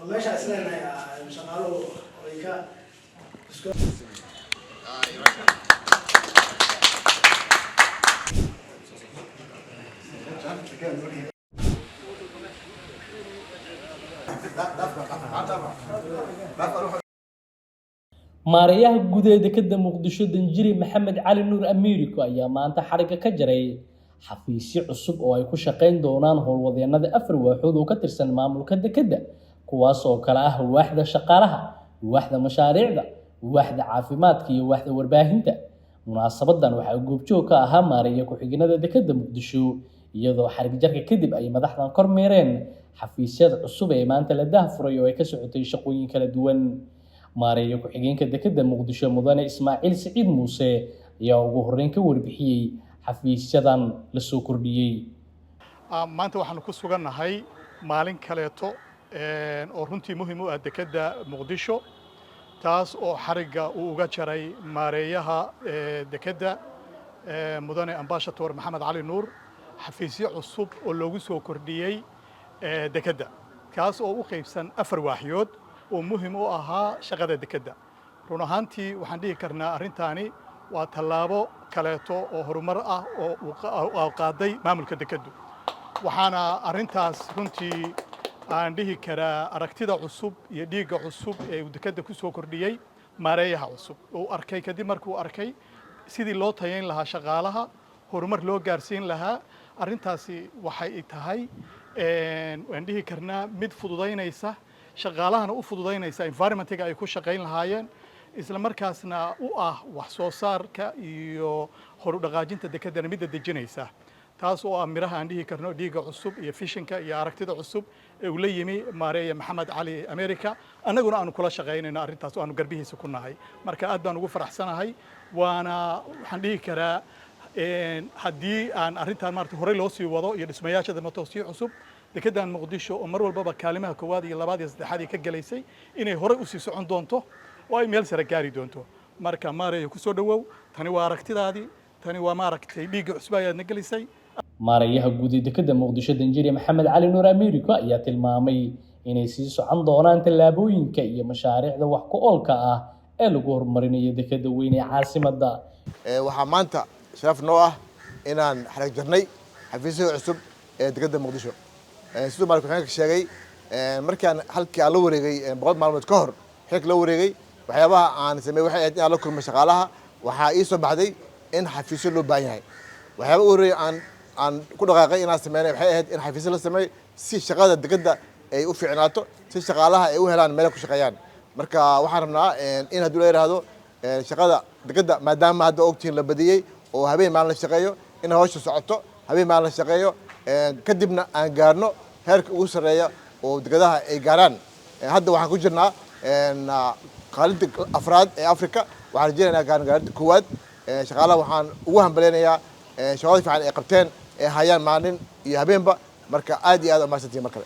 Oo meesha is leenahay shaqaaluhu ay ka isku Maareeyaha guud ee dekedda Muqdisho, Danjiri Maxamed Cali Nuur Amiiriko, ayaa maanta xarigga ka jaray xafiisyo cusub oo ay ku shaqayn doonaan howlwadeennada afar waaxood oo ka tirsan maamulka dekedda, kuwaas oo kale ah waaxda shaqaalaha, waaxda mashaariicda, waaxda caafimaadka iyo waaxda warbaahinta. Munaasabadan waxaa goobjoog ka ahaa maareeya ku-xigeenada dekedda Muqdisho, iyadoo xarig jarka kadib ay madaxdan kormeereen xafiisyada cusub ee maanta la daahfuray oo ay ka socotay shaqooyin kala duwan. Maareeya ku-xigeenka dekedda Muqdisho, Mudane Ismaaciil Siciid Muuse, ayaa ugu horreyn ka warbixiyey xafiisyadan la soo kordhiyey. Maanta waxaanu ku sugannahay maalin kaleeto oo runtii muhiim u ah dekedda Muqdisho, taas oo xarigga uu uga jaray maareeyaha dekedda, Mudane Ambassador Maxamed Cali Nuur, xafiisyo cusub oo loogu soo kordhiyey dekedda, kaas oo u qaybsan afar waaxyood oo muhiim u ahaa shaqada dekedda. Run ahaantii, waxaan dhihi karnaa arrintaani waa tallaabo kaleeto oo horumar ah oo qaaday maamulka dekeddu. Waxaana arrintaas runtii aan dhihi karaa aragtida cusub iyo dhiigga cusub ee uu dekedda ku soo kordhiyey maareeyaha cusub uu arkay kadib markuu arkay sidii loo tayayn lahaa shaqaalaha, horumar loo gaarsiin lahaa. Arrintaasi waxay tahay, waan dhihi karnaa, mid fududaynaysa shaqaalahana, u fududaynaysa environmentiga ay ku shaqayn lahaayeen, isla markaasna u ah wax soo saarka iyo horu dhaqaajinta dekeddana midda dejinaysa, taas oo ah miraha aan dhihi karno dhiigga cusub iyo visionka iyo aragtida cusub ee uu la yimi maareeya Maxamed Cali America, annaguna aanu kula shaqaynayno arrintaas oo aanu garbihiisa ku nahay. Marka aad baan ugu faraxsanahay, waana waxaan dhihi karaa haddii aan arrintan maarata horey loo sii wado iyo dhismayaasha dambe sii cusub, dekeddan Muqdisho oo mar walbaba kaalimaha koowaad iyo labaad iyo saddexaad ay ka gelaysay inay horey usii socon doonto oo ay meel sare gaari doonto. Marka maareeya, ku soo dhowow. Tani waa aragtidaadii, tani waa maaragtay dhiigga cusub ayaadna gelisay. Maareeyaha guud ee dekedda Muqdisho, Danjiri Maxamed Cali Nuur Americo, ayaa tilmaamay inay sii socon doonaan tallaabooyinka iyo mashaariicda wax ku oolka ah ee lagu horumarinayo dekedda weyn ee caasimadda. Waxaa maanta sharaf noo ah inaan xarag jarnay xafiisyada cusub ee dekedda Muqdisho. Siduu maal ku-xigeenka sheegay, markaan halkii aan la wareegay 100 maalmood ka hor xilka la wareegay, waxyaabaha aan sameeyey waxay ahayd inaan la kulmay shaqaalaha. Waxaa ii soo baxday in xafiisyo loo baahan yahay. Waxyaaba u horreeyay aan ku dhaqaaqay inaan sameynay waxay ahayd in xafiisyo la sameeyo si shaqada dekedda ay u fiicnaato, si shaqaalaha ay u helaan meel ku shaqeeyaan. Marka waxaan rabnaa in haddii la yidhaahdo shaqada dekedda, maadaama hadda ogtihiin la badiyey oo habeen maalin la shaqeeyo, in hawsha socoto, habeen maalin la shaqeeyo, kadibna aan gaarno heerka ugu sarreeya oo dekedaha ay gaaraan. Hadda waxaan ku jirnaa kaalinta afraad ee Africa. Waxaan rajeynaynaa gaarno kaalinta koowaad. Shaqaalaha waxaan ugu hambaleynayaa shaqada fiican ay qabteen ee hayaan maalin iyo habeenba. Marka aad iyo aad umahadsantihiin mar kale.